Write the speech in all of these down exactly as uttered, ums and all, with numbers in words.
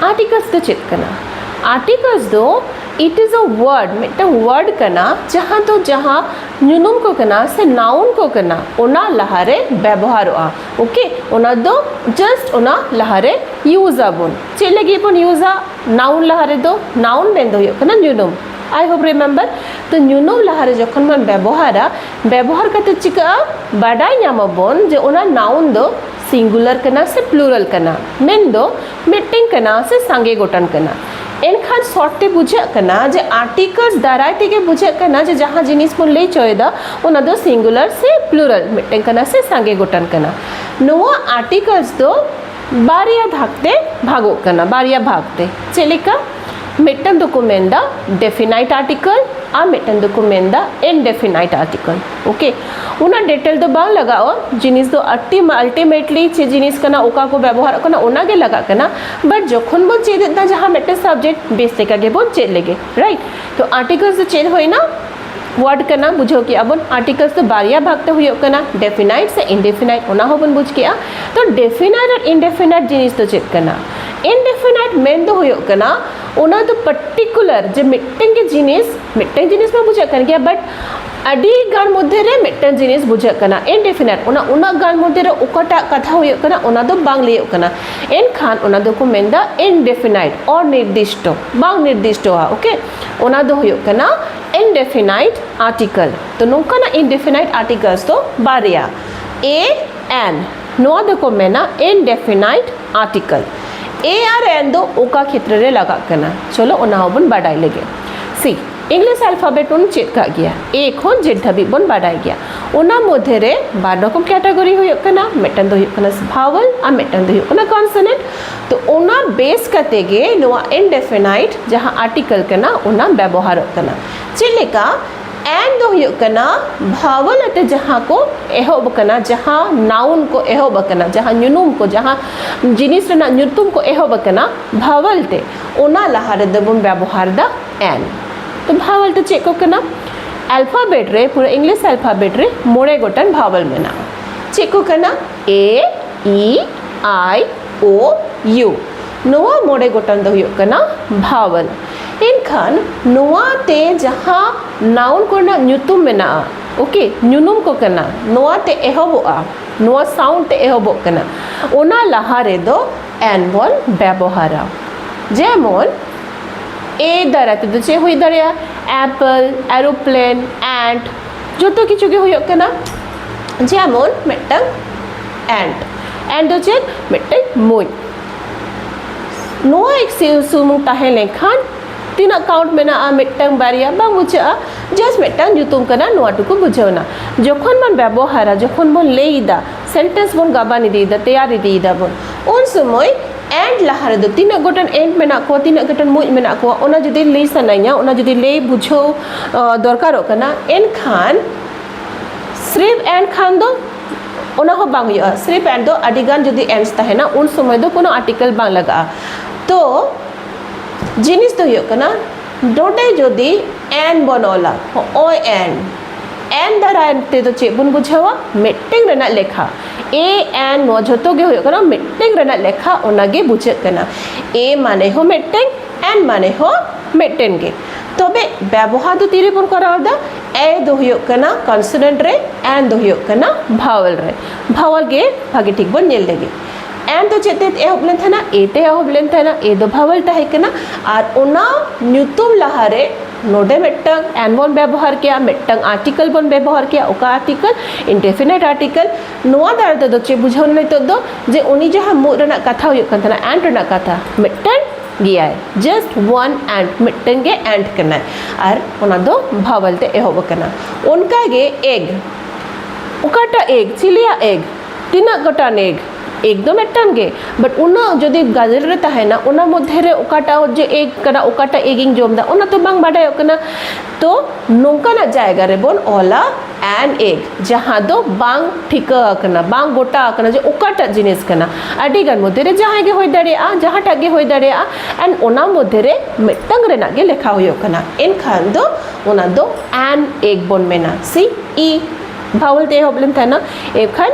Articles ᱫᱚ ᱪᱮᱫ ᱠᱟᱱᱟ? Articles ᱫᱚ, it is a word, ᱢᱤᱫᱴᱟᱝ word ᱠᱟᱱᱟ, ᱡᱟᱦᱟᱸ ᱫᱚ ᱡᱟᱦᱟᱸ ᱧᱩᱱᱩᱢ ᱠᱚ ᱠᱟᱱᱟ ᱥᱮ noun ᱠᱚ ᱠᱟᱱᱟ, ᱚᱱᱟ ᱞᱟᱦᱟᱨᱮ ᱵᱮᱵᱚᱦᱟᱨᱚᱜᱼᱟ᱾ Okay, ᱚᱱᱟ ᱫᱚ just ᱚᱱᱟ ᱞᱟᱦᱟᱨᱮ use ᱟᱵᱚᱱ᱾ ᱪᱮᱫ ᱞᱟᱹᱜᱤᱫ ᱵᱚᱱ use ᱟ? Noun ᱞᱟᱦᱟ ᱨᱮᱫᱚ, noun ᱢᱮᱱ ᱫᱚ ᱦᱩᱭᱩᱜ ᱠᱟᱱᱟ ᱧᱩᱱᱩᱢ᱾ I hope remember. ᱛᱚ ᱧᱩᱱᱩᱢ ᱞᱟᱦᱟ ᱨᱮ ᱡᱚᱠᱷᱚᱱ ᱵᱚᱱ ᱵᱮᱵᱚᱦᱟᱨᱟ, ᱵᱮᱵᱚᱦᱟᱨ ᱠᱟᱛᱮ ᱪᱤᱠᱟᱹᱜᱼᱟ? ᱵᱟᱰᱟᱭ ᱧᱟᱢ ᱟᱵᱚᱱ ᱡᱮ ᱚᱱᱟ noun ᱫᱚ singular ᱠᱟᱱᱟ ᱥᱮ plural ᱠᱟᱱᱟ, ᱢᱮᱱᱫᱚ ᱢᱤᱫᱴᱮᱱ ᱠᱟᱱᱟ ᱥᱮ ᱥᱟᱸᱜᱮ ᱜᱚᱴᱟᱝ ᱠᱟᱱᱟ᱾ ᱮᱱᱠᱷᱟᱱ short ᱛᱮ ᱵᱩᱡᱷᱟᱹᱜ ᱠᱟᱱᱟ ᱡᱮ articles ᱫᱟᱨᱟᱭ ᱛᱮᱜᱮ ᱵᱩᱡᱷᱟᱹᱜ ᱠᱟᱱᱟ ᱡᱮ ᱡᱟᱦᱟᱸ ᱡᱤᱱᱤᱥ ᱵᱚᱱ ᱞᱟᱹᱭ ᱦᱚᱪᱚᱭᱮᱫᱟ, ᱚᱱᱟ ᱫᱚ singular ᱥᱮ plural, ᱢᱤᱫᱴᱮᱱ ᱠᱟᱱᱟ ᱥᱮ ᱥᱟᱸᱜᱮ ᱜᱚᱴᱟᱝ ᱠᱟᱱᱟ᱾ ᱱᱚᱣᱟ articles ᱫᱚ ᱵᱟᱨᱭᱟ ᱵᱷᱟᱜᱽ ᱛᱮ ᱵᱷᱟᱜᱚᱜ ᱠᱟᱱᱟ, ᱵᱟᱨᱭᱟ ᱵᱷᱟᱜᱽ ᱛᱮ᱾ ᱪᱮᱫ ᱞᱮᱠᱟ? ᱢᱤᱫᱴᱟᱝ ᱫᱚᱠᱚ ᱢᱮᱱᱫᱟ definite article ᱟᱨ ᱢᱤᱫᱴᱟᱝ ᱫᱚᱠᱚ ᱢᱮᱱᱫᱟ indefinite article᱾ Okay, ᱩᱱᱟᱹᱜ detail ᱫᱚ ᱵᱟᱝ ᱞᱟᱜᱟᱜᱼᱟ, ᱡᱤᱱᱤᱥ ᱫᱚ ultim- ultimately ᱪᱮᱫ ᱡᱤᱱᱤᱥ ᱠᱟᱱᱟ, ᱚᱠᱟ ᱠᱚ ᱵᱮᱵᱚᱦᱟᱨᱚᱜ ᱠᱟᱱᱟ, ᱚᱱᱟ ᱜᱮ ᱞᱟᱜᱟᱜ ᱠᱟᱱᱟ᱾ But ᱡᱚᱠᱷᱚᱱ ᱵᱚᱱ ᱪᱮᱫ ᱮᱫᱟ ᱡᱟᱦᱟᱸ ᱢᱤᱫᱴᱮᱱ subject, ᱵᱮᱥ ᱞᱮᱠᱟ ᱜᱮᱵᱚᱱ ᱪᱮᱫ ᱞᱮᱜᱮ, right? ᱛᱚ articles ᱫᱚ ᱪᱮᱫ ᱦᱩᱭᱱᱟ? Word ᱠᱟᱱᱟ, ᱵᱩᱡᱷᱟᱹᱣ ᱠᱮᱜᱼᱟ ᱵᱚᱱ᱾ Articles ᱫᱚ ᱵᱟᱨᱭᱟ ᱵᱷᱟᱜᱽ ᱛᱮ ᱦᱩᱭᱩᱜ ᱠᱟᱱᱟ, definite ᱥᱮ indefinite, ᱚᱱᱟ ᱦᱚᱸᱵᱚᱱ ᱵᱩᱡᱽ ᱠᱮᱜᱼᱟ᱾ ᱛᱚ definite ᱟᱨ indefinite ᱡᱤᱱᱤᱥ ᱫᱚ ᱪᱮᱫ ᱠᱟᱱᱟ? Indefinite ᱢᱮᱱ ᱫᱚ ᱦᱩᱭᱩᱜ ᱠᱟᱱᱟ ᱚᱱᱟ ᱫᱚ particular, ᱡᱮ ᱢᱤᱫᱴᱮᱱ ᱜᱮ ᱡᱤᱱᱤᱥ, ᱢᱤᱫᱴᱮᱱ ᱡᱤᱱᱤᱥ ᱢᱟ ᱵᱩᱡᱷᱟᱹᱜ ᱠᱟᱱ ᱜᱮᱭᱟ, but ᱟᱹᱰᱤ ᱜᱟᱱ ᱢᱚᱫᱽᱫᱷᱮ ᱨᱮ ᱢᱤᱫᱴᱮᱱ ᱡᱤᱱᱤᱥ ᱵᱩᱡᱷᱟᱹᱜ ᱠᱟᱱᱟ indefinite᱾ ᱚᱱᱟ ᱩᱱᱟᱹᱜ ᱜᱟᱱ ᱢᱚᱫᱽᱫᱷᱮ ᱨᱮ ᱚᱠᱟᱴᱟᱜ ᱠᱟᱛᱷᱟ ᱦᱩᱭᱩᱜ ᱠᱟᱱᱟ, ᱚᱱᱟ ᱫᱚ ᱵᱟᱝ ᱞᱟᱹᱭᱚᱜ ᱠᱟᱱᱟ᱾ ᱮᱱᱠᱷᱟᱱ ᱚᱱᱟ ᱫᱚᱠᱚ ᱢᱮᱱᱫᱟ indefinite, ᱚᱱᱤᱨᱫᱤᱥᱴᱚ, ᱵᱟᱝ ᱱᱤᱨᱫᱤᱥᱴᱚᱣᱟ᱾ Okay, ᱚᱱᱟ ᱫᱚ ᱦᱩᱭᱩᱜ ᱠᱟᱱᱟ indefinite article᱾ ᱛᱚ ᱱᱚᱝᱠᱟᱱᱟᱜ indefinite articles ᱫᱚ ᱵᱟᱨᱭᱟ, a, an᱾ ᱱᱚᱣᱟ ᱫᱚᱠᱚ ᱢᱮᱱᱟ indefinite article᱾ A R an ᱫᱚ ᱚᱠᱟ ᱠᱷᱮᱛᱨᱮ ᱨᱮ ᱞᱟᱜᱟᱜ ᱠᱟᱱᱟ, ᱪᱚᱞᱚ ᱚᱱᱟ ᱦᱚᱸᱵᱚᱱ ᱵᱟᱰᱟᱭ ᱞᱮᱜᱮ᱾ See, English alphabet ᱵᱚᱱ ᱪᱮᱫ ᱠᱟᱜ ᱜᱮᱭᱟ, A ᱠᱷᱚᱱ Z ᱫᱷᱟᱹᱵᱤᱡ ᱵᱚᱱ ᱵᱟᱰᱟᱭ ᱜᱮᱭᱟ᱾ ᱚᱱᱟ ᱢᱚᱫᱽᱫᱷᱮ ᱨᱮ ᱵᱟᱨ ᱨᱚᱠᱚᱢ category ᱦᱩᱭᱩᱜ ᱠᱟᱱᱟ, ᱢᱤᱫᱴᱟᱝ ᱫᱚ ᱦᱩᱭᱩᱜ ᱠᱟᱱᱟ vowel ᱟᱨ ᱢᱤᱫᱴᱟᱝ ᱫᱚ ᱦᱩᱭᱩᱜ ᱠᱟᱱᱟ consonant᱾ ᱛᱚ ᱚᱱᱟ base ᱠᱟᱛᱮ ᱜᱮ ᱱᱚᱣᱟ indefinite ᱡᱟᱦᱟᱸ article ᱠᱟᱱᱟ, ᱚᱱᱟ ᱵᱮᱵᱚᱦᱟᱨᱚᱜ ᱠᱟᱱᱟ᱾ ᱪᱮᱫ ᱞᱮᱠᱟ? An ᱫᱚ ᱦᱩᱭᱩᱜ ᱠᱟᱱᱟ vowel ᱟᱛᱮ ᱡᱟᱦᱟᱸ ᱠᱚ ᱮᱦᱚᱵ ᱟᱠᱟᱱᱟ, ᱡᱟᱦᱟᱸ noun ᱠᱚ ᱮᱦᱚᱵ ᱟᱠᱟᱱᱟ, ᱡᱟᱦᱟᱸ ᱧᱩᱱᱩᱢ ᱠᱚ, ᱡᱟᱦᱟᱸ ᱡᱤᱱᱤᱥ ᱨᱮᱱᱟᱜ ᱧᱩᱛᱩᱢ ᱠᱚ ᱮᱦᱚᱵ ᱟᱠᱟᱱᱟ vowel ᱛᱮ, ᱚᱱᱟ ᱞᱟᱦᱟ ᱨᱮᱫᱚ ᱵᱚᱱ ᱵᱮᱵᱚᱦᱟᱨ ᱫᱟ an᱾ ᱛᱚ vowel ᱫᱚ ᱪᱮᱫ ᱠᱚ ᱠᱟᱱᱟ? Alphabet ᱨᱮ, ᱯᱩᱨᱟᱹ English alphabet ᱨᱮ ᱢᱚᱬᱮ ᱜᱚᱴᱟᱝ vowel ᱢᱮᱱᱟᱜᱼᱟ᱾ ᱪᱮᱫ ᱠᱚ ᱠᱟᱱᱟ? A, E, I, O, U᱾ ᱱᱚᱣᱟ ᱢᱚᱬᱮ ᱜᱚᱴᱟᱝ ᱫᱚ ᱦᱩᱭᱩᱜ ᱠᱟᱱᱟ ᱵᱷᱟᱣᱮᱞ᱾ ᱮᱱᱠᱷᱟᱱ ᱱᱚᱣᱟ ᱛᱮ ᱡᱟᱦᱟᱸ ᱱᱟᱣᱩᱱ ᱠᱚᱨᱮᱱᱟᱜ ᱧᱩᱛᱩᱢ ᱢᱮᱱᱟᱜᱼᱟ, ᱳᱠᱮ, ᱧᱩᱱᱩᱢ ᱠᱚ ᱠᱟᱱᱟ, ᱱᱚᱣᱟ ᱛᱮ ᱮᱦᱚᱵᱚᱜᱼᱟ, ᱱᱚᱣᱟ ᱥᱟᱣᱩᱱᱰ ᱛᱮ ᱮᱦᱚᱵᱚᱜ ᱠᱟᱱᱟ, ᱚᱱᱟ ᱞᱟᱦᱟ ᱨᱮᱫᱚ ᱮᱱ ᱵᱚᱱ ᱵᱮᱵᱚᱦᱟᱨᱟ᱾ ᱡᱮᱢᱚᱱ ᱮ ᱫᱟᱨᱟᱭ ᱛᱮᱫᱚ ᱪᱮᱫ ᱦᱩᱭ ᱫᱟᱲᱮᱭᱟᱜᱼᱟ? ᱮᱯᱮᱞ, ᱮᱨᱳᱯᱞᱮᱱ, ᱮᱱᱴ, ᱡᱚᱛᱚ ᱠᱤᱪᱷᱩ ᱜᱮ ᱦᱩᱭᱩᱜ ᱠᱟᱱᱟ᱾ ᱡᱮᱢᱚᱱ ᱢᱤᱫᱴᱟᱝ ᱮᱱᱴ, ᱮᱱᱴ ᱫᱚ ᱪᱮᱫ? ᱢᱤᱫᱴᱟᱝ ᱢᱩᱡ᱾ ᱱᱚᱣᱟ ᱮᱠ ᱥᱤ-, ᱥᱩᱢᱩᱝ ᱛᱟᱦᱮᱸ ᱞᱮᱱᱠᱷᱟᱱ ᱛᱤᱱᱟᱹᱜ ᱠᱟᱣᱩᱱᱴ ᱢᱮᱱᱟᱜᱼᱟ? ᱢᱤᱫᱴᱟᱝ, ᱵᱟᱨᱭᱟ, ᱵᱟᱝ ᱵᱩᱡᱷᱟᱹᱜᱼᱟ᱾ ᱡᱟᱥᱴ ᱢᱤᱫᱴᱟᱝ ᱧᱩᱛᱩᱢ ᱠᱟᱱᱟ, ᱱᱚᱣᱟ ᱴᱩᱠᱩ ᱵᱩᱡᱷᱟᱹᱣ ᱮᱱᱟ᱾ ᱡᱚᱠᱷᱚᱱ ᱵᱚᱱ ᱵᱮᱵᱚᱦᱟᱨᱟ, ᱡᱚᱠᱷᱚᱱ ᱵᱚᱱ ᱞᱟᱹᱭ ᱮᱫᱟ, ᱥᱮᱱᱴᱮᱱᱥ ᱵᱚᱱ ᱜᱟᱵᱟᱱ ᱤᱫᱤᱭᱮᱫᱟ, ᱛᱮᱭᱟᱨ ᱤᱫᱤᱭᱮᱫᱟ ᱵᱚᱱ, ᱩᱱ ᱥᱚᱢᱚᱭ ᱮᱱᱴ ᱞᱟᱦᱟ ᱨᱮᱫᱚ ᱛᱤᱱᱟᱹᱜ ᱜᱚᱴᱟᱝ ᱮᱱᱴ ᱢᱮᱱᱟᱜ ᱠᱚᱣᱟ, ᱛᱤᱱᱟᱹᱜ ᱜᱚᱴᱟᱝ ᱢᱩᱡ ᱢᱮᱱᱟᱜ ᱠᱚᱣᱟ, ᱚᱱᱟ ᱡᱩᱫᱤ ᱞᱟᱹᱭ ᱥᱟᱱᱟᱧᱟ, ᱚᱱᱟ ᱡᱩᱫᱤ ᱞᱟᱹᱭ ᱵᱩᱡᱷᱟᱹᱣ, ᱟᱸ, ᱫᱚᱨᱠᱟᱨᱚᱜ ᱠᱟᱱᱟ, ᱮᱱᱠᱷᱟᱱ ᱥᱨᱤᱯ ᱮᱱᱴ ᱠᱷᱟᱱ ᱫᱚ ᱚᱱᱟ ᱦᱚᱸ ᱵᱟᱝ ᱦᱩᱭᱩᱜᱼᱟ᱾ ᱥᱨᱤᱯ ᱮᱱᱴ ᱫᱚ ᱟᱹᱰᱤ ᱜᱟᱱ ᱡᱩᱫᱤ ᱮᱱᱴᱥ ᱛᱟᱦᱮᱱᱟ, ᱩᱱ ᱥᱚᱢᱚᱭ ᱫᱚ ᱠᱳᱱᱳ ᱟᱨᱴᱤᱠᱮᱞ ᱵᱟᱝ ᱞᱟᱜᱟᱜᱼᱟ᱾ ᱛᱚ ᱡᱤᱱᱤᱥ ᱫᱚ ᱦᱩᱭᱩᱜ ᱠᱟᱱᱟ, ᱱᱚᱰᱮ ᱡᱩᱫᱤ ᱮᱱ ᱵᱚᱱ ᱚᱞᱟ, ᱦᱚᱸᱜᱼᱚᱭ ᱮᱱ, ᱮᱱ ᱫᱟᱨᱟᱭ ᱛᱮᱫᱚ ᱪᱮᱫ ᱵᱚᱱ ᱵᱩᱡᱷᱟᱹᱣᱟ? ᱢᱤᱫᱴᱟᱝ ᱨᱮᱱᱟᱜ ᱞᱮᱠᱷᱟ᱾ ᱮ ᱮᱱ, ᱱᱚᱣᱟ ᱡᱷᱚᱛᱚ ᱜᱮ ᱦᱩᱭᱩᱜ ᱠᱟᱱᱟ ᱢᱤᱫᱴᱟᱝ ᱨᱮᱱᱟᱜ ᱞᱮᱠᱷᱟ, ᱚᱱᱟᱜᱮ ᱵᱩᱡᱷᱟᱹᱜ ᱠᱟᱱᱟ᱾ ᱮ ᱢᱟᱱᱮ ᱦᱚᱸ ᱢᱤᱫᱴᱟᱝ, ᱮᱱ ᱢᱟᱱᱮ ᱦᱚᱸ ᱢᱤᱫᱴᱮᱱ ᱜᱮ᱾ ᱛᱚᱵᱮ ᱵᱮᱵᱚᱦᱟᱨ ᱫᱚ ᱛᱤᱨᱮᱵᱚᱱ ᱠᱚᱨᱟᱣ ᱮᱫᱟ? ᱮ ᱫᱚ ᱦᱩᱭᱩᱜ ᱠᱟᱱᱟ ᱠᱚᱱᱥᱚᱱᱮᱱᱴ ᱨᱮ, ᱮᱱ ᱫᱚ ᱦᱩᱭᱩᱜ ᱠᱟᱱᱟ ᱵᱷᱟᱣᱮᱞ ᱨᱮ᱾ ᱵᱷᱟᱣᱮᱞ ᱜᱮ ᱵᱷᱟᱜᱮ ᱴᱷᱤᱠ ᱵᱚᱱ ᱧᱮᱞ ᱞᱮᱜᱮ᱾ ᱮᱱ ᱫᱚ ᱪᱮᱫ ᱛᱮ ᱮᱦᱚᱵ ᱞᱮᱱ ᱛᱟᱦᱮᱱᱟ? ᱮ ᱛᱮ ᱮᱦᱚᱵ ᱞᱮᱱ ᱛᱟᱦᱮᱱᱟ, ᱮ ᱫᱚ ᱵᱷᱟᱣᱮᱞ ᱛᱟᱦᱮᱸ ᱠᱟᱱᱟ᱾ ᱟᱨ ᱚᱱᱟ ᱧᱩᱛᱩᱢ ᱞᱟᱦᱟᱨᱮ ᱱᱚᱰᱮ ᱢᱤᱫᱴᱟᱝ ᱮᱱ ᱵᱚᱱ ᱵᱮᱵᱚᱦᱟᱨ ᱠᱮᱭᱟ, ᱢᱤᱫᱴᱟᱝ ᱟᱨᱴᱤᱠᱮᱞ ᱵᱚᱱ ᱵᱮᱵᱚᱦᱟᱨ ᱠᱮᱭᱟ᱾ ᱚᱠᱟ ᱟᱨᱴᱤᱠᱮᱞ? ᱤᱱᱰᱮᱯᱷᱤᱱᱤᱴ ᱟᱨᱴᱤᱠᱮᱞ᱾ ᱱᱚᱣᱟ ᱫᱟᱨᱟᱭ ᱛᱮᱫᱚ ᱪᱮᱫ ᱵᱩᱡᱷᱟᱹᱣ ᱮᱱᱟ ᱱᱤᱛᱚᱜ ᱫᱚ? ᱡᱮ ᱩᱱᱤ ᱡᱟᱦᱟᱸ ᱢᱩᱫ ᱨᱮᱱᱟᱜ ᱠᱟᱛᱷᱟ ᱦᱩᱭᱩᱜ ᱠᱟᱱ ᱛᱟᱦᱮᱱᱟ, ᱮᱱᱴ ᱨᱮᱱᱟᱜ ᱠᱟᱛᱷᱟ, ᱢᱤᱫᱴᱮᱱ ᱜᱮᱭᱟᱭ, ᱡᱟᱥᱴ ᱚᱣᱟᱱ ᱮᱱᱴ, ᱢᱤᱫᱴᱮᱱ ᱜᱮ ᱮᱱᱴ ᱠᱟᱱᱟᱭ, ᱟᱨ ᱚᱱᱟ ᱫᱚ ᱵᱷᱟᱣᱮᱞ ᱛᱮ ᱮᱦᱚᱵ ᱟᱠᱟᱱᱟ᱾ ᱚᱱᱠᱟᱜᱮ ᱮᱜᱽ, ᱚᱠᱟᱴᱟᱜ ᱮᱜᱽ? ᱪᱤᱞᱤᱭᱟᱜ ᱮᱜᱽ? ᱛᱤᱱᱟᱹᱜ ᱜᱚᱴᱟᱝ ᱮᱜᱽ? ᱮᱜᱽ ᱫᱚ ᱢᱤᱫᱴᱟᱝ ᱜᱮ, ᱵᱟᱴ ᱩᱱᱟᱹᱜ ᱡᱩᱫᱤ ᱜᱟᱫᱮᱞ ᱨᱮ ᱛᱟᱦᱮᱱᱟ, ᱚᱱᱟ ᱢᱚᱫᱽᱫᱷᱮ ᱨᱮ ᱚᱠᱟᱴᱟᱜ ᱡᱮ ᱮᱜᱽ ᱠᱟᱱᱟ, ᱚᱠᱟᱴᱟᱜ ᱮᱜᱽ ᱤᱧ ᱡᱚᱢ ᱮᱫᱟ, ᱚᱱᱟ ᱛᱚ ᱵᱟᱝ ᱵᱟᱰᱟᱭᱚᱜ ᱠᱟᱱᱟ᱾ ᱛᱚ ᱱᱚᱝᱠᱟᱱᱟᱜ ᱡᱟᱭᱜᱟ ᱨᱮᱵᱚᱱ ᱚᱞᱟ ᱮᱱ ᱮᱜᱽ, ᱡᱟᱦᱟᱸ ᱫᱚ ᱵᱟᱝ ᱴᱷᱤᱠᱟᱹ ᱟᱠᱟᱱᱟ, ᱵᱟᱝ ᱜᱚᱴᱟ ᱟᱠᱟᱱᱟ ᱡᱮ ᱚᱠᱟᱴᱟᱜ ᱡᱤᱱᱤᱥ ᱠᱟᱱᱟ᱾ ᱟᱹᱰᱤ ᱜᱟᱱ ᱢᱚᱫᱽᱫᱷᱮ ᱨᱮ ᱡᱟᱦᱟᱸᱭ ᱜᱮ ᱦᱩᱭ ᱫᱟᱲᱮᱭᱟᱜᱼᱟ, ᱡᱟᱦᱟᱸᱴᱟᱜ ᱜᱮ ᱦᱩᱭ ᱫᱟᱲᱮᱭᱟᱜᱼᱟ, ᱮᱱ ᱚᱱᱟ ᱢᱚᱫᱽᱫᱷᱮ ᱨᱮ ᱢᱤᱫᱴᱟᱝ ᱨᱮᱱᱟᱜ ᱜᱮ ᱞᱮᱠᱷᱟ ᱦᱩᱭᱩᱜ ᱠᱟᱱᱟ᱾ ᱮᱱᱠᱷᱟᱱ ᱫᱚ ᱚᱱᱟ ᱫᱚ ᱮᱱ ᱮᱜᱽ ᱵᱚᱱ ᱢᱮᱱᱟ, ᱥᱤ ᱤ ᱵᱷᱟᱣᱮᱞ ᱛᱮ ᱮᱦᱚᱵ ᱞᱮᱱ ᱛᱟᱦᱮᱱᱟ, ᱮᱱᱠᱷᱟᱱ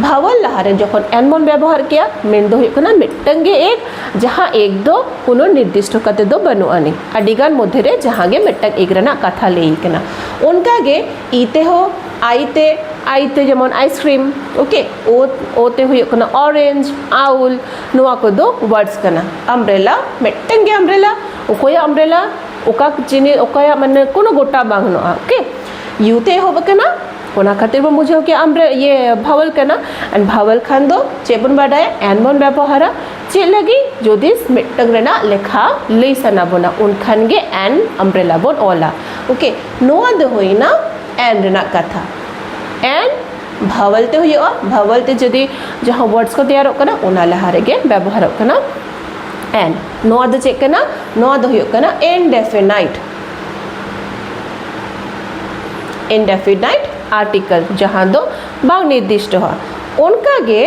ᱵᱷᱟᱣᱮᱞ ᱞᱟᱦᱟᱨᱮ ᱡᱚᱠᱷᱚᱱ ᱮᱱ ᱵᱚᱱ ᱵᱮᱵᱚᱦᱟᱨ ᱠᱮᱭᱟ, ᱢᱮᱱ ᱫᱚ ᱦᱩᱭᱩᱜ ᱠᱟᱱᱟ ᱢᱤᱫᱴᱟᱝ ᱜᱮ ᱮᱜ, ᱡᱟᱦᱟᱸ ᱮᱜ ᱫᱚ ᱠᱳᱱᱳ ᱱᱤᱨᱫᱤᱥᱴᱚ ᱠᱟᱛᱮ ᱫᱚ ᱵᱟᱹᱱᱩᱜ ᱟᱹᱱᱤᱡ, ᱟᱹᱰᱤᱜᱟᱱ ᱢᱚᱫᱽᱫᱷᱮ ᱨᱮ ᱡᱟᱦᱟᱸ ᱜᱮ ᱢᱤᱫᱴᱟᱝ ᱮᱜ ᱨᱮᱱᱟᱜ ᱠᱟᱛᱷᱟ ᱞᱟᱹᱭ ᱠᱟᱱᱟ᱾ ᱚᱱᱠᱟᱜᱮ ᱤ ᱛᱮᱦᱚᱸ, ᱟᱭ ᱛᱮ, ᱟᱭ ᱛᱮ ᱡᱮᱢᱚᱱ ᱟᱭᱤᱥᱠᱨᱤᱢ, ᱳᱠᱮ, ᱳ, ᱳ ᱛᱮ ᱦᱩᱭᱩᱜ ᱠᱟᱱᱟ ᱚᱨᱮᱧᱡᱽ, ᱟᱣᱩᱞ, ᱱᱚᱣᱟ ᱠᱚᱫᱚ ᱣᱟᱨᱰᱥ ᱠᱟᱱᱟ᱾ ᱟᱢᱵᱨᱮᱞᱟ, ᱢᱤᱫᱴᱟᱝ ᱜᱮ ᱟᱢᱵᱨᱮᱞᱟ᱾ ᱚᱠᱚᱭᱟᱜ ᱟᱢᱵᱨᱮᱞᱟ? ᱚᱠᱟ ᱪᱤᱱᱤ, ᱚᱠᱚᱭᱟᱜ ᱢᱟᱱᱮ ᱠᱳᱱᱳ ᱜᱚᱴᱟ ᱵᱟᱝ ᱜᱟᱱᱚᱜᱼᱟ, ᱳᱠᱮ? ᱭᱩ ᱛᱮ ᱮᱦᱚᱵ ᱟᱠᱟᱱᱟ, ᱚᱱᱟ ᱠᱷᱟᱹᱛᱤᱨ ᱵᱚᱱ ᱵᱩᱡᱷᱟᱹᱣ ᱠᱮᱜᱼᱟ ᱟᱢᱵᱨᱮ-, ᱤᱭᱟᱹ, ᱵᱷᱟᱣᱮᱞ ᱠᱟᱱᱟ᱾ ᱮᱱᱰ ᱵᱷᱟᱣᱮᱞ ᱠᱷᱟᱱ ᱫᱚ ᱪᱮᱫ ᱵᱚᱱ ᱵᱟᱰᱟᱭᱟ? ᱮᱱ ᱵᱚᱱ ᱵᱮᱵᱚᱦᱟᱨᱟ᱾ ᱪᱮᱫ ᱞᱟᱹᱜᱤᱫ? ᱡᱩᱫᱤ ᱢᱤᱫᱴᱟᱝ ᱨᱮᱱᱟᱜ ᱞᱮᱠᱷᱟ ᱞᱟᱹᱭ ᱥᱟᱱᱟ ᱵᱚᱱᱟ, ᱩᱱᱠᱷᱟᱱ ᱜᱮ ᱮᱱ ᱟᱢᱵᱨᱮᱞᱟ ᱵᱚᱱ ᱚᱞᱟ᱾ ᱳᱠᱮ, ᱱᱚᱣᱟ ᱫᱚ ᱦᱩᱭᱱᱟ ᱮᱱ ᱨᱮᱱᱟᱜ ᱠᱟᱛᱷᱟ᱾ ᱮᱱ ᱵᱷᱟᱣᱮᱞ ᱛᱮ ᱦᱩᱭᱩᱜᱼᱟ᱾ ᱵᱷᱟᱣᱮᱞ ᱛᱮ ᱡᱩᱫᱤ ᱡᱟᱦᱟᱸ ᱣᱟᱨᱰᱥ ᱠᱚ ᱛᱮᱭᱟᱨᱚᱜ ᱠᱟᱱᱟ, ᱚᱱᱟ ᱞᱟᱦᱟ ᱨᱮᱜᱮ ᱵᱮᱵᱚᱦᱟᱨᱚᱜ ᱠᱟᱱᱟ ᱮᱱ᱾ ᱱᱚᱣᱟ ᱫᱚ ᱪᱮᱫ ᱠᱟᱱᱟ? ᱱᱚᱣᱟ ᱫᱚ ᱦᱩᱭᱩᱜ ᱠᱟᱱᱟ ᱤᱱᱰᱮᱯᱷᱤᱱᱟᱭᱤᱴ, ᱤᱱᱰᱮᱯᱷᱤᱱᱟᱭᱤᱴ ᱟᱨᱴᱤᱠᱟᱞ, ᱡᱟᱦᱟᱸ ᱫᱚ ᱵᱟᱝ ᱱᱤᱨᱫᱤᱥᱴᱚᱜᱼᱟ᱾ ᱚᱱᱠᱟᱜᱮ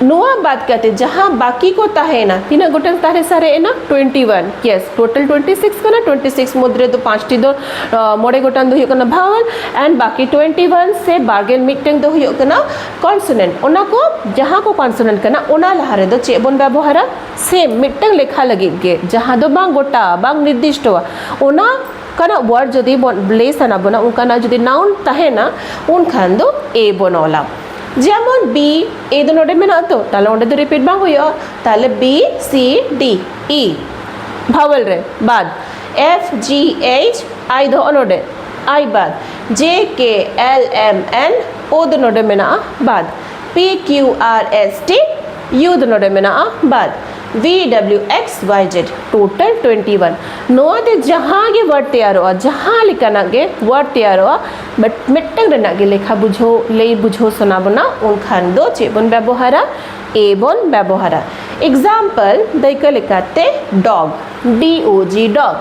ᱱᱚᱣᱟ ᱵᱟᱫ ᱠᱟᱛᱮ ᱡᱟᱦᱟᱸ ᱵᱟᱹᱠᱤ ᱠᱚ ᱛᱟᱦᱮᱸᱭᱮᱱᱟ, ᱛᱤᱱᱟᱹᱜ ᱜᱚᱴᱟᱝ ᱛᱟᱦᱮᱸ ᱥᱟᱨᱮᱡ ᱮᱱᱟ? ᱴᱩᱭᱮᱱᱴᱤ ᱣᱟᱱ᱾ ᱭᱮᱥ, ᱴᱳᱴᱟᱞ ᱴᱩᱭᱮᱱᱴᱤ ᱥᱤᱠᱥ ᱠᱟᱱᱟ᱾ ᱴᱩᱭᱮᱱᱴᱤ ᱥᱤᱠᱥ ᱢᱩᱫᱽ ᱨᱮᱫᱚ ᱯᱟᱸᱪᱴᱤ ᱫᱚ, ᱟᱸ, ᱢᱚᱬᱮ ᱜᱚᱴᱟᱝ ᱫᱚ ᱦᱩᱭᱩᱜ ᱠᱟᱱᱟ ᱵᱷᱟᱣᱮᱞ, ᱮᱱᱰ ᱵᱟᱹᱠᱤ ᱴᱩᱭᱮᱱᱴᱤ ᱣᱟᱱ ᱥᱮ ᱵᱟᱨᱜᱮᱞ ᱢᱤᱫᱴᱟᱝ ᱫᱚ ᱦᱩᱭᱩᱜ ᱠᱟᱱᱟ ᱠᱚᱱᱥᱚᱱᱮᱱᱴ᱾ ᱚᱱᱟ ᱠᱚ ᱡᱟᱦᱟᱸ ᱠᱚ ᱠᱚᱱᱥᱚᱱᱮᱱᱴ ᱠᱟᱱᱟ, ᱚᱱᱟ ᱞᱟᱦᱟ ᱨᱮᱫᱚ ᱪᱮᱫ ᱵᱚᱱ ᱵᱮᱵᱚᱦᱟᱨᱟ? ᱥᱮᱢ, ᱢᱤᱫᱴᱟᱝ ᱞᱮᱠᱷᱟ ᱞᱟᱹᱜᱤᱫ ᱜᱮ, ᱡᱟᱦᱟᱸ ᱫᱚ ᱵᱟᱝ ᱜᱚᱴᱟ, ᱵᱟᱝ ᱱᱤᱨᱫᱤᱥᱴᱚᱣᱟ, ᱚᱱᱟ ᱚᱱᱠᱟᱱᱟᱜ ᱣᱟᱨᱰ ᱡᱩᱫᱤ ᱵᱚᱱ ᱞᱟᱹᱭ ᱥᱟᱱᱟ ᱵᱚᱱᱟ, ᱚᱱᱠᱟᱱᱟᱜ ᱡᱩᱫᱤ ᱱᱟᱣᱩᱱ ᱛᱟᱦᱮᱱᱟ, ᱩᱱᱠᱷᱟᱱ ᱫᱚ ᱮ ᱵᱚᱱ ᱚᱞᱟ᱾ ᱡᱮᱢᱚᱱ ᱵᱤ, ᱮ ᱫᱚ ᱱᱚᱰᱮ ᱢᱮᱱᱟᱜᱼᱟ ᱛᱚ, ᱛᱟᱦᱞᱮ ᱚᱸᱰᱮ ᱫᱚ ᱨᱤᱯᱤᱴ ᱵᱟᱝ ᱦᱩᱭᱩᱜᱼᱟ᱾ ᱛᱟᱦᱞᱮ ᱵᱤ, ᱥᱤ, ᱰᱤ, ᱤ ᱵᱷᱟᱣᱮᱞ ᱨᱮ ᱵᱟᱫ, ᱮᱯᱷ, ᱡᱤ, ᱮᱭᱤᱪ, ᱟᱭ ᱫᱚ ᱱᱚᱰᱮ, ᱟᱭ ᱵᱟᱫ, ᱡᱮ, ᱠᱮ, ᱮᱞ, ᱮᱢ, ᱮᱱ, ᱳ ᱫᱚ ᱱᱚᱰᱮ ᱢᱮᱱᱟᱜᱼᱟ ᱵᱟᱫ, P, Q, R, S, T, U ᱫᱚ ᱱᱚᱰᱮ ᱢᱮᱱᱟᱜᱼᱟ ᱵᱟᱫ, V, W, X, Y, Z, total twenty one. ᱱᱚᱣᱟ ᱛᱮ ᱡᱟᱦᱟᱸ ᱜᱮ ᱣᱟᱨᱰ ᱛᱮᱭᱟᱨᱚᱜᱼᱟ, ᱡᱟᱦᱟᱸ ᱞᱮᱠᱟᱱᱟᱜ ᱜᱮ ᱣᱟᱨᱰ ᱛᱮᱭᱟᱨᱚᱜᱼᱟ, ᱵᱟᱴ ᱢᱤᱫᱴᱟᱝ ᱨᱮᱱᱟᱜ ᱜᱮ ᱞᱮᱠᱷᱟ ᱵᱩᱡᱷᱟᱹᱣ, ᱞᱟᱹᱭ ᱵᱩᱡᱷᱟᱹᱣ ᱥᱟᱱᱟ ᱵᱚᱱᱟ, ᱩᱱᱠᱷᱟᱱ ᱫᱚ ᱪᱮᱫ ᱵᱚᱱ ᱵᱮᱵᱚᱦᱟᱨᱟ? ᱮ ᱵᱚᱱ ᱵᱮᱵᱚᱦᱟᱨᱟ᱾ ᱮᱠᱡᱟᱢᱯᱚᱞ, ᱫᱟᱹᱭᱠᱟᱹ ᱞᱮᱠᱟᱛᱮ ᱰᱚᱜᱽ, ᱰᱤ ᱳ ᱡᱤ, ᱰᱚᱜᱽ᱾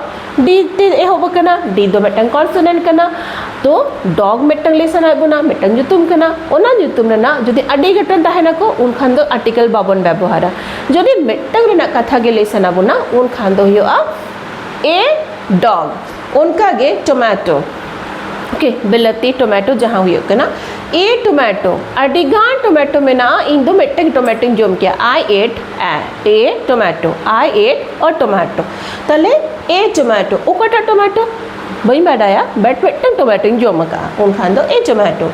ᱰᱤ ᱛᱮ ᱮᱦᱚᱵ ᱟᱠᱟᱱᱟ, ᱰᱤ ᱫᱚ ᱢᱤᱫᱴᱟᱝ ᱠᱚᱱᱥᱚᱱᱮᱱᱴ ᱠᱟᱱᱟ᱾ ᱛᱚ ᱰᱚᱜᱽ ᱢᱤᱫᱴᱟᱝ ᱞᱟᱹᱭ ᱥᱟᱱᱟᱭᱮᱫ ᱵᱚᱱᱟ, ᱢᱤᱫᱴᱟᱝ ᱧᱩᱛᱩᱢ ᱠᱟᱱᱟ, ᱚᱱᱟ ᱧᱩᱛᱩᱢ ᱨᱮᱱᱟᱜ ᱡᱩᱫᱤ ᱟᱹᱰᱤ ᱜᱚᱴᱟᱝ ᱛᱟᱦᱮᱱᱟᱠᱚ, ᱩᱱᱠᱷᱟᱱ ᱫᱚ ᱟᱨᱴᱤᱠᱮᱞ ᱵᱟᱵᱚᱱ ᱵᱮᱵᱚᱦᱟᱨᱟ᱾ ᱡᱩᱫᱤ ᱢᱤᱫᱴᱟᱝ ᱨᱮᱱᱟᱜ ᱠᱟᱛᱷᱟ ᱜᱮ ᱞᱟᱹᱭ ᱥᱟᱱᱟ ᱵᱚᱱᱟ, ᱩᱱᱠᱷᱟᱱ ᱫᱚ ᱦᱩᱭᱩᱜᱼᱟ ᱮ ᱰᱚᱜᱽ᱾ ᱚᱱᱠᱟᱜᱮ ᱴᱚᱢᱮᱴᱳ, ᱳᱠᱮ, ᱵᱤᱞᱟᱹᱛᱤ ᱴᱚᱢᱮᱴᱳ ᱡᱟᱦᱟᱸ ᱦᱩᱭᱩᱜ ᱠᱟᱱᱟ ᱮ ᱴᱚᱢᱮᱴᱳ᱾ ᱟᱹᱰᱤ ᱜᱟᱱ ᱴᱚᱢᱮᱴᱳ ᱢᱮᱱᱟᱜᱼᱟ, ᱤᱧ ᱫᱚ ᱢᱤᱫᱴᱟᱝ ᱴᱚᱢᱮᱴᱳᱧ ᱡᱚᱢ ᱠᱮᱭᱟ᱾ I ate a, a tomato, I ate a tomato. ᱛᱟᱦᱞᱮ ᱮ ᱴᱚᱢᱮᱴᱳ, ᱚᱠᱟᱴᱟᱜ ᱴᱚᱢᱮᱴᱳ ᱵᱟᱹᱧ ᱵᱟᱰᱟᱭᱟ, ᱵᱟᱴ ᱢᱤᱫᱴᱟᱝ ᱴᱚᱢᱮᱴᱳᱧ ᱡᱚᱢ ᱟᱠᱟᱫᱼᱟ, ᱩᱱᱠᱷᱟᱱ ᱫᱚ ᱮ tomato.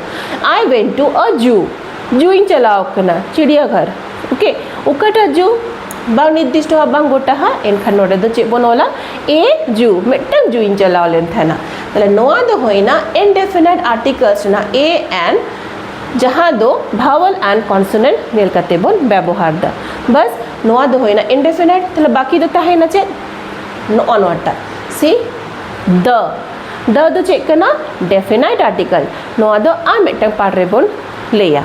I went to a zoo, zoo ᱤᱧ ᱪᱟᱞᱟᱣ ᱟᱠᱟᱱᱟ, ᱪᱤᱲᱤᱭᱟᱜᱷᱚᱨ᱾ ᱳᱠᱮ, ᱚᱠᱟᱴᱟᱜ ᱡᱩ ᱵᱟᱝ ᱱᱤᱨᱫᱤᱥᱴᱚ ᱦᱟᱸᱜ, ᱵᱟᱝ ᱜᱚᱴᱟ ᱦᱟᱸᱜ, ᱮᱱᱠᱷᱟᱱ ᱱᱚᱰᱮ ᱫᱚ ᱪᱮᱫ ᱵᱚᱱ ᱚᱞᱟ? ᱮ ᱡᱩ, ᱢᱤᱫᱴᱟᱝ ᱡᱩ ᱤᱧ ᱪᱟᱞᱟᱣ ᱞᱮᱱ ᱛᱟᱦᱮᱱᱟ᱾ ᱛᱟᱦᱞᱮ ᱱᱚᱣᱟ ᱫᱚ ᱦᱩᱭᱱᱟ indefinite articles ᱨᱮᱱᱟᱜ ᱮ ᱮᱱ, ᱡᱟᱦᱟᱸ ᱫᱚ vowel and consonant ᱧᱮᱞ ᱠᱟᱛᱮ ᱵᱚᱱ ᱵᱮᱵᱚᱦᱟᱨ ᱫᱟ᱾ ᱵᱟᱥ, ᱱᱚᱣᱟ ᱫᱚ ᱦᱩᱭᱱᱟ indefinite᱾ ᱛᱟᱦᱞᱮ ᱵᱟᱠᱤ ᱫᱚ ᱛᱟᱦᱮᱸᱭᱮᱱᱟ ᱪᱮᱫ? ᱱᱚᱜᱼᱚ ᱱᱚᱣᱟᱴᱟᱜ, see, the, the ᱫᱚ ᱪᱮᱫ ᱠᱟᱱᱟ? Definite article᱾ ᱱᱚᱣᱟ ᱫᱚ ᱟᱨ ᱢᱤᱫᱴᱟᱝ ᱯᱟᱴ ᱨᱮᱵᱚᱱ ᱞᱟᱹᱭᱟ᱾